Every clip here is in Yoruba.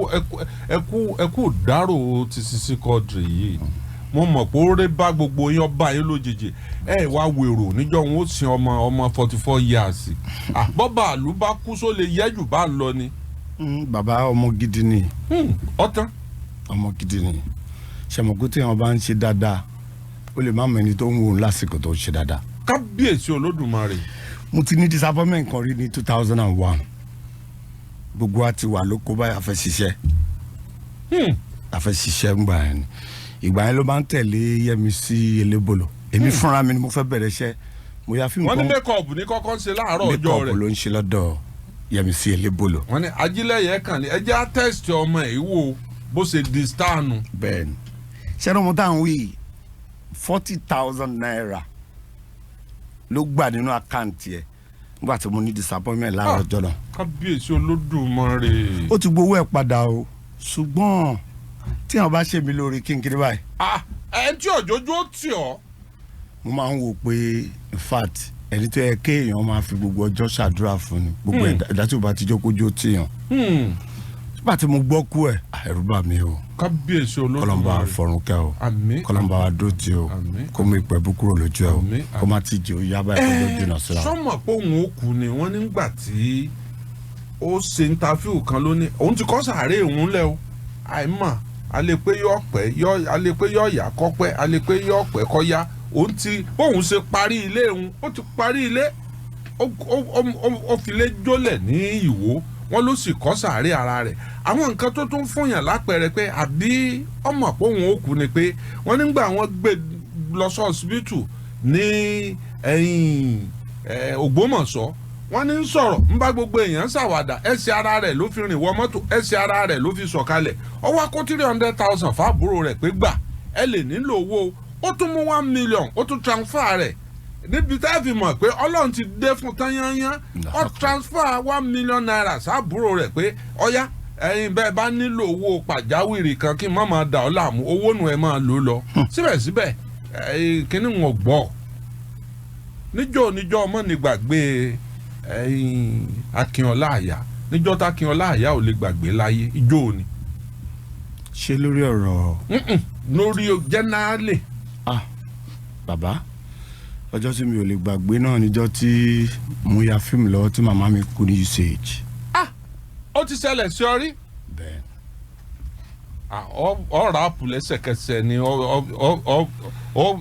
Ẹ kú ẹ kú dárò ti Sisi Quadri yìí. Mo mọ̀ pé ó ré bá gbogbo yín, ọba yín lójijì. Ẹ wá wèrò níjọ́ wọn ó sin ọmọ 44 years. Bọ́bà àlú bá kú, só lè yẹ́jù bá ń lọ ni. Bàbá, ọmọ gidi ni. Ọ̀tán. Ọmọ gidi ni. Ṣàmùkú tí wọn bá ń ṣe dáadáa, ó lè má mọ ẹni tó ń wò ó lásìkò tó ń ṣe dáadáa. Kábíyèsí Olódùmarè. Mo ti ní disappointment kan rí ní 2001. Gbogbo wa ti wà lóko báyìí, a fẹ́ ṣiṣẹ́. A fẹ́ ṣiṣẹ́ ńgbà yẹn ni. Ìgbà yẹn ló máa ń tẹ̀lé Yẹmisí Elébòlò. Èmi fúnra mi ni mo fẹ́ bẹ̀rẹ̀ iṣẹ́. Mo ya fíìmù Wọ́n ní kan. Makeup ní kọ́kọ́ ń ṣe láàárọ̀ ọjọ́ Makeup rẹ̀. ló ń ṣe lọ́dọ̀ Yẹmisí Elébòlò. Wọ́n ní ajílẹ̀yẹ kan ní ẹjẹ́ á test ọmọ ẹ̀ wò bó ṣe di star nu. Bẹ́ẹ̀ ni. Ṣẹ́ni ọmọ tá à ń wí, ₦40,000 ló gbà nínú account ẹ̀ nígbà tí mo ní disappointment láàárọ̀ ọjọ́ náà. Kábíyèsí Olódùmarè. Ó ti gbowó ẹ̀ padà o, ṣùgbọ́n tí àwọn bá ṣe mí lórí kínkínní báyìí, Ah, ẹ tí òjòjú ó tì ọ́. Mo máa ń wò pé, in fact, ẹni tó yẹ kéèyàn máa fi gbogbo ọjọ́ ṣàdúrà fún ni gbogbo ẹ̀dá tí ò bá ti jókòó tìyàn. Nígbà tí mo gbọ́ kú ẹ̀, ẹ̀rù bà mí o. Kábíyèsí Kọ́lọ́mbà Olódùmarè. fọ̀run kẹ́ o. Àmín. Kọ́lọ́mbà wa dó tí o. Àmín. Kó mú ìpẹ́ bú kúrò lójú ẹ o. Àmín. Kó má ti jẹ́ ó yá báyìí, kó ló dènà síra wọn. Sọmọ pé òun ó kú ni? Wọ́n nígbà tí ó ṣe interview kan lónìí, òun ti kọ́ sàárè òun lẹ́ o. Àìmọ̀, a lè pé yọ pẹ́ yọ, a lè pé yọ yà kọ́ pẹ́, a lè pé yọ pẹ́ kọ́ yá. Òun ti bóun ṣe parí ilé òun, ó ti parí ilé, ó fi lé jólẹ̀ ní Ìwó. Wọ́n ló sì kọ́ sàárè ara rẹ̀. Àwọn nǹkan tó tún fún yàn lápẹẹrẹ pé àbí ọmọ pé òun ó kú ni pé wọ́n nígbà wọ́n gbé lọ sí ọsibítù ní ẹ̀yìn Ògbómọ̀ṣọ́, wọ́n ní ń sọ̀rọ̀, ń bá gbogbo èèyàn ṣàwàdà. Ẹsẹ̀ ara rẹ̀ ló fi rìn wọ mọ́tò, ẹsẹ̀ ara rẹ̀ ló fi sọ̀kalẹ̀. Ó wá kó 300,000 fáàbúrò rẹ̀ pé gbà, ẹ lè nílò owó. Ó tún mú 1 million, ó tún transfer rẹ̀ níbi tá a fi mọ̀ pé Ọlọ́run ti dé fún tán yányán. Ó transfer ₦1 million sábúrò rẹ̀ pé ọ̀yá, ẹ̀yin bẹ́ẹ̀ bá nílò owó pàjáwìrì kan, kí n má máa dà ọ́ láàmú, owó nù, ẹ máa lò lọ. Síbẹ̀síbẹ̀, kíní wọn gbọ́ níjọ́ níjọ́ ọmọ ní gbàgbé ẹ̀yin Akínọlá Àyà, níjọ́ tá Akínọlá Àyà ò lè gbàgbé láyé, ijó ni. Ṣé lórí ọ̀rọ̀? Lórí generally. Ah, bàbá, ọjọ́ tí mi ò lè gbàgbé náà níjọ́ tí mo ya fíìmù lọ́wọ́ tí màmá mi kú ní UCH. Ah, ó ti ṣẹlẹ̀ sí ọ rí? Bẹ́ẹ̀. Ọ rap lẹ́sẹ̀kẹsẹ̀ ni ọ ọ ọ ọ.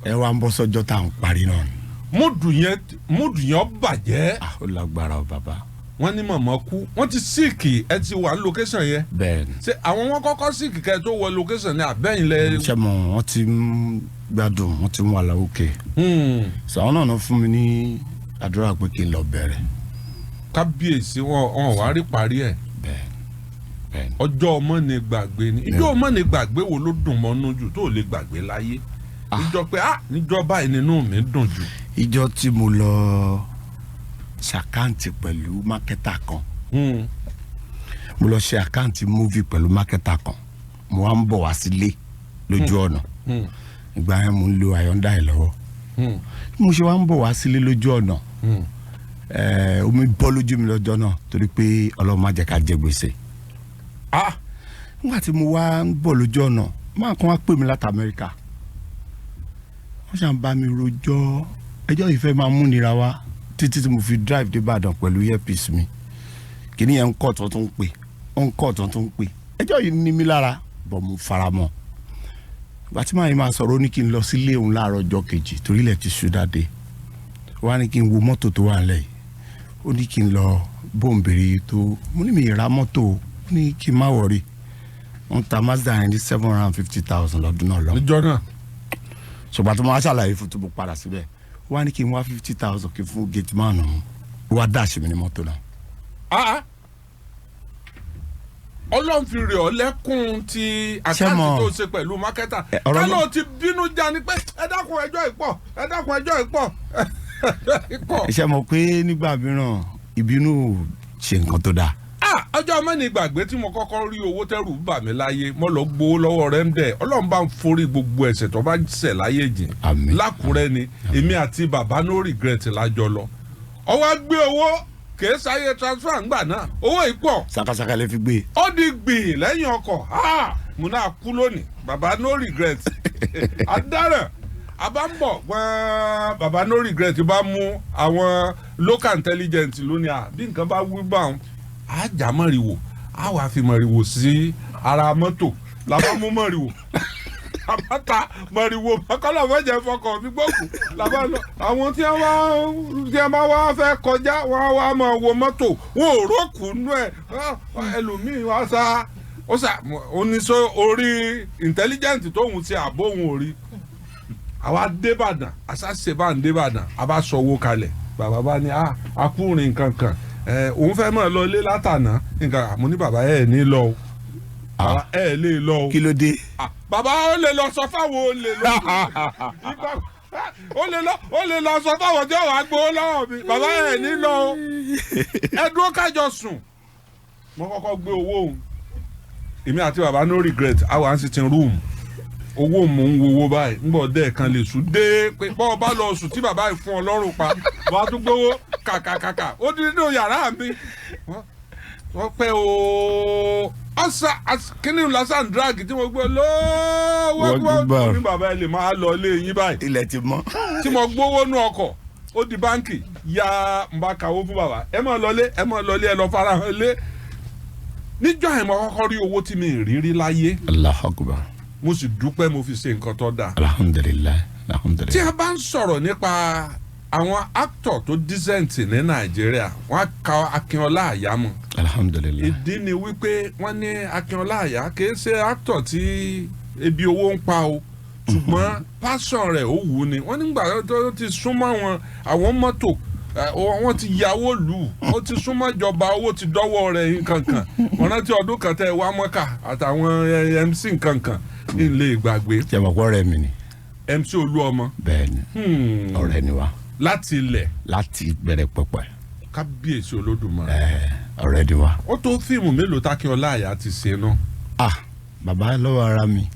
Ẹ wá ń bọ́ sọ́jọ́ tá à ń parí náà ni. Mood yẹn, mood yẹn bàjẹ́. Ah, ó lágbára o, bàbá. Wọ́n ní màmá kú, wọ́n ti sick, ẹ ti wà ní location yẹn. Bẹ́ẹ̀ ni. Ṣé àwọn wọn kọ́kọ́ sick kẹ́ ẹ tó wọ location ní àbẹ́yìn lẹ? Ṣé mo, wọ́n ti ń gbádùn, wọ́n ti ń wà láwùkè. Sọ àwọn náà fún mi ní àdúrà pé kí n lọ bẹ̀rẹ̀. Kábíyèsí. Wọn wá rí parí ẹ̀. Bẹ́ẹ̀ ni. Ọjọ́ ọmọ ni gbàgbé ni. Ìjọ ọmọ ni gbàgbé wo ló dùn mọ́nú jù tó lè gbàgbé láyé? Ìjọ pé, ah, níjọ báyìí nínú mi dùn jù. Ìjọ tí mo lọ ṣe account pẹ̀lú marketer kan. Mo lọ ṣe account movie pẹ̀lú marketer kan. Mo wá ń bọ̀ wá sílé lójú ọ̀nà. Ìgbà yẹn, mo ń lo Hyundai lọ́wọ́. Bí mo ṣe wá ń bọ̀ wá sílé lójú ọ̀nà, omi bọ́ lójú mi lọ́jọ́ náà, torí pé Ọlọ́run má jẹ́ ká jẹ gbèsè. Nígbà tí mo wá ń bọ̀ lójú ọ̀nà, máa kàn wá pè mí láti Amẹ́ríkà. Wọ́n ṣàn bá mi rojọ́ ẹjọ́ ìfẹ́ máa múnira wá títí tí mo fi drive dé Ìbàdàn pẹ̀lú earpiece mi. Kìíní yẹn ń kọ́ tó tún ń pè, ó ń kọ́ tó tún ń pè. Ẹjọ́ yìí ní mi lára bọ̀, mo fara mọ́. Ìgbà tí màá yìí máa sọ̀rọ̀, ó ní kí n lọ sílé òun láàárọ̀ ọjọ́ kejì torí ilẹ̀ ti ṣú dáadé. Ó wá ní kí n wo mọ́tò tó wà nílẹ̀ yìí. Ó ní kí n lọ bóńbèrè tó. Mo ní mi ì ra mọ́tò. Ó ní kí n má worry. Wọ́n ta Mazda yẹn ní 750,000 lọ́dún náà lọ. Níjọ́ náà. Ṣùgbọ́n tó máa ṣàlàyé fún tó, mo padà síbẹ̀. Ó wá ní kí n wá 50,000 kí n fún gate man ọ̀hún. Ó wá dash mi ní mọ́tò náà. Ah, Ọlọ́run fi rè ọ́ lẹ́kùn ti account tó ṣe pẹ̀lú marketer. Ọ̀rọ̀ Kálọ̀ ti bínú já ni pé ẹ dákun, ẹjọ́ ìpọ̀, ẹ dákun, ẹjọ́ ìpọ̀ ìpọ̀. Ṣe mọ̀ pé nígbà mìíràn, ìbínú ò ṣe nǹkan tó dáa. Ah, ọjọ́ mẹ́ni gbàgbé tí mo kọ́kọ́ rí owó tẹ́rù bà mí láyé, mo lọ gbowó lọ́wọ́ rẹ̀ ń dẹ̀. Ọlọ́run bá ń forí gbogbo ẹ̀ṣẹ̀ tó bá ṣẹ̀ láyé jìn. Àmín. Lákùrẹ́ ni èmi àti bàbá No Regret lájọ lọ. Ọwọ́ gbé owó. Kìí sáyé transfer ńgbà náà, owó yìí pọ̀. Sakasaka lè fi gbé. Ó di gbìn lẹ́yìn ọkọ̀. Ha, mo náà kú lónìí, bàbá no regret adaràn a bá ń bọ̀ gbọ́n. Bàbá no regret bá mú àwọn local intelligence lónìí à bí nǹkan bá wí bá wọn á já mọ̀rìwò, á wàá fi mọ̀rìwò sí ara mọ́tò. Làbá mú mọ̀rìwò, làbá ta mọ̀rìwò kọ́lọ̀ mọ̀jẹ̀ fọkàn mi gbókù, làbá lọ. Àwọn tí wọ́n bá wá fẹ́ kọjá, wọ́n á wá máa wo mọ́tò, wọn ò rókù nú ẹ̀. Ẹlòmíì wá sá, ó sà oníṣó orí intelligent tóun ti àbó òun ò rí. Àwa débàdàn, àṣàṣe bá ń débàdàn, a bá sọ owó kalẹ̀. Bàbá bá ní akúrin nǹkan kan ẹ, òun fẹ́ máa lọ ilé látànà nǹkan. Àmú ní bàbá ẹ̀ ní lọ o, bàbá ẹ̀ lè lọ o. Kí ló dé? Ah, bàbá ó lè lọ sọ fáwọn olè lọ, ó lè lọ sọ fáwọn tí ó wàá gbowó lọ́wọ́ mi. Bàbá ẹ̀ ní lọ o, ẹ dúró kájọ sùn. Mo kọ́kọ́ gbé owó òun, èmi àti bàbá no regret, àwọn sitting room, owó mò ń wo owó báyìí ń bọ̀ dẹ́ kan lè sùn dé pé bọ́ ọ bá lọ sùn tí bàbá yìí fún ọ lọ́rùn pa, wàá tún gbowó kàkàkàkà. Ó di nínú yàrá mi, wọ́n pẹ́ o, ọ̀sà kíní lásán drag tí mo gbé lọ́wọ́ Wọ́n ní bàbá ẹ lè máa lọ ilé yín báyìí. Ilẹ̀ ti mọ́. Tí mo gbowó nú ọkọ̀, ó di báńkì ya, n bá kàwó fún bàbá, ẹ máa lọlé, ẹ máa lọlé, ẹ lọ farahàn lé. Níjọ́ yẹn mo kọ́kọ́ rí owó tí mi ì rí rí láyé. Allahu Akbar. Mo sì dúpẹ́, mo fi ṣe nǹkan tó dáa. Alhamdulillahi. Tí alhamdulillahi. a bá ń sọ̀rọ̀ nípa àwọn actor tó decent ní Nàìjíríà, wọ́n á ka Akínọlá Àyà mọ́. Alhamdulillahi. Ìdí ni wípé wọ́n ní Akínọlá Àyà kì í ṣe actor tí ebi owó ń pa o, ṣùgbọ́n passion rẹ̀ ó wù ú ni. Wọ́n nígbà tó ti súnmọ́ wọn àwọn mọ́tò, wọ́n ti yàwó lù ú, ó ti súnmọ́ ìjọba, owó ti dọ́wọ́ rẹ̀ nkankan. Wọ́n rántí ọdún kan tẹ́ ẹ wá mọ́kà àtàwọn MC nkankan ní ilé ìgbàgbé. Ṣé mo kọ́ ọ̀rẹ́ mi ni? MC Olúọmọ. Bẹ́ẹ̀ ni, ọ̀rẹ́ ni wa. Láti ilẹ̀. Láti bẹ̀rẹ̀ pẹ̀pẹ̀. Kábíyèsí Olódùmarè. Ẹ̀, ọ̀rẹ́ ni wa. Ó tó fíìmù mélòó tákínọlá Àyà ti ṣe náà? Ah, bàbá, lọ́wọ́ ara mi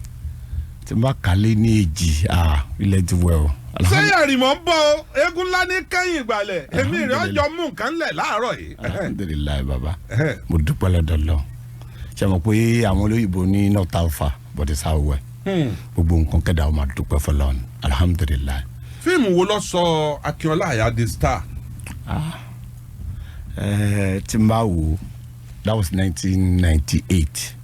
tí n bá kálé ní èjì, ah, ilẹ̀ ti wẹ̀ o. Sẹ́yìn àrìmọ́ ń bọ̀ o, eégún ńlá ní kẹ́yìn ìgbàlẹ̀, èmi rẹ̀ ọjọ́ mú nǹkan lẹ̀ láàárọ̀ yìí. Alhamdulillahi, bàbá, mo dúpẹ́ lọ́dọ̀ lọ. Ṣe mọ̀ pé àwọn olóyìnbó ní not how far but it's how well. Gbogbo nǹkan kẹ́dà, ó máa dúpẹ́ fọlọ́run, alhamdulillahi. Fíìmù wo ló sọ Akínọlá Àyà di star? Tí n bá wò ó, that was 1998,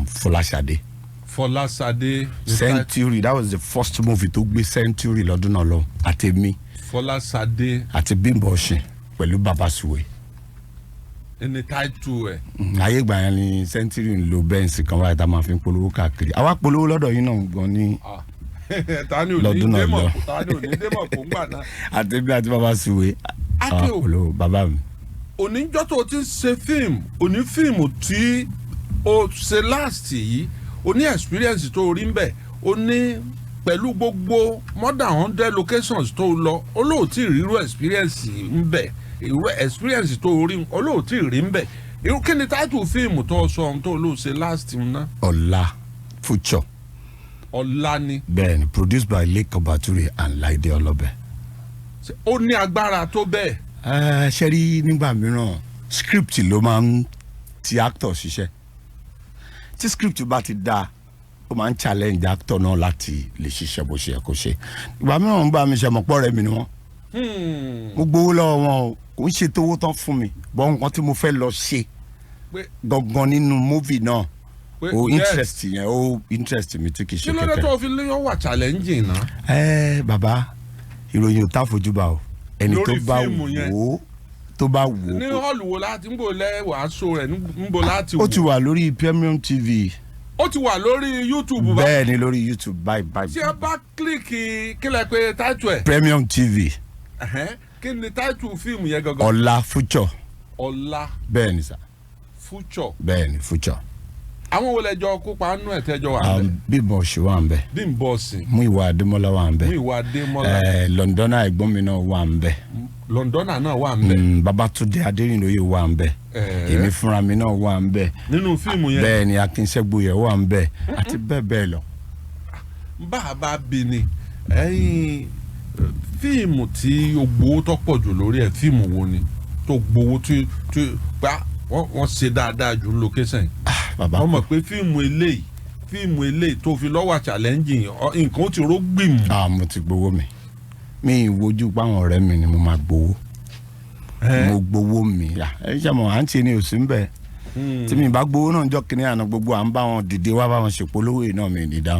Fọláṣadé. Fọláṣadé. Century, that was the first movie tó gbé Century lọ́dún náà lọ, àtẹ̀mí Fọláṣadé. àti Bímbọ́ Ọ̀ṣìn pẹ̀lú Bàbá Suwe. Ẹni táìtù ẹ̀? Ayé ìgbà yẹn ni Century ń lo Benz kan wáyé tá a máa fi ń polówó káàkiri. Àwa polówó lọ́dọ̀ yín náà gan ní Ta ni ò ní lọ́dún náà démọ̀ lọ. Ta ni ò ní démọ̀ kó ń gbà náà? Àtẹ̀mí àti Bàbá Suwe, àwa Akin o. polówó, bàbá mi. Oníjọ́ tó o ti ń ṣe fíìmù, òní fíìmù tí o ṣe last yìí, o ní experience tó o rí ń bẹ̀, o ní pẹ̀lú gbogbo more than 100 locations tó o lọ, olóòtí ìrírú experience ń bẹ̀, irú experience tó o rí olóòtí rí ń bẹ̀. Irú kí ni title fíìmù tó o sọ ohun tó o lò ṣe last ná? Ọ̀la Future. Ọ̀la ni. Bẹ́ẹ̀ni, produced by Lekan Bature and Laide Ọlọ́bẹ̀. Ṣé ó ní agbára tó bẹ́ẹ̀? Ẹ ṣe rí, nígbà mìíràn script ló máa ń ti actor ṣiṣẹ́. Tí script bá ti dáa, ó máa ń challenge actor náà láti lè ṣiṣẹ́ bó ṣe yẹ kó ṣe. Ìgbà mìíràn ń bá mi ṣe mọ̀pọ̀ rẹ̀ mi ni wọ́n. Mo gbowó lọ́wọ́ wọn o, kò ń ṣe tówó tán fún mi bọ́, nǹkan tí mo fẹ́ lọ ṣe gangan nínú movie náà o, interest yẹn o, interest mi tí kì í Kí ṣe ló dé kẹ̀kẹ́. tó fi lé ọ wà challenging náà? Ẹ bàbá, ìròyìn ò tá fojú bá o, ẹni tó Lórí bá fíìmù yẹn. wò ó, tó bá wò Ní ó. hall wo láti ń bò lẹ́ wàásù rẹ̀, ń bò láti Ó wò? ti wà lórí Premium TV. Ó ti wà lórí YouTube bá? Bẹ́ẹ̀ ni, lórí YouTube báyìí báyìí. Tí a bá click, kí lẹ pé title ẹ̀? Premium TV. Ẹ̀hẹ́n. Kí ni title fíìmù yẹn gangan? Ọ̀la Future. Ọ̀la Bẹ́ẹ̀ ni sà. Future. Bẹ́ẹ̀ ni, Future. Àwọn wo lẹjọ kópa nínú ẹ̀ tẹ́jọ wà ń bẹ̀? Bímbọ́ Ọ̀ṣìn wà ń bẹ̀. Bímbọ́ Ọ̀sìn. Múyìwá Adémọ́lá wà ń bẹ̀. Múyìwá Adémọ́lá. Lọ́ndọ́nà ẹ̀gbọ́n mi náà wà ń bẹ̀. Lọ́ndọ́nà náà wà ń bẹ̀. Babátúndé Adérìnlóye wà ń bẹ̀. Èmi fúnra mi náà wà ń bẹ̀. Nínú fíìmù yẹn? Bẹ́ẹ̀ ni, Akínsẹ́gbóyè wà ń bẹ̀ àti bẹ́ẹ̀ bẹ́ẹ̀ lọ. Bá a bá bi ni ẹ̀yin. Fíìmù tí o gbowó tó pọ̀ jù lórí ẹ̀, fíìmù wo ni tó gbowó tí gbá wọ́n ṣe dáadáa jù ní location yìí? Bàbá, wọ́n mọ̀ pé fíìmù eléyìí tó fi lọ́wọ́ challenging, nǹkan ó ti ró gbìmù. Ah, mo ti gbowó mi. Mi ì wojú páwọn ọ̀rẹ́ mi ni mo máa gbowó. Mo gbowó mi. Ẹ ṣe mọ̀, à ń ṣe ni ò sí ń bẹ̀. Tí mi bá gbowó náà jọ́ kínní àná, gbogbo à ń bá wọn dìde wá bá wọn ṣèpolówó yìí náà, mi ì ní dáhùn.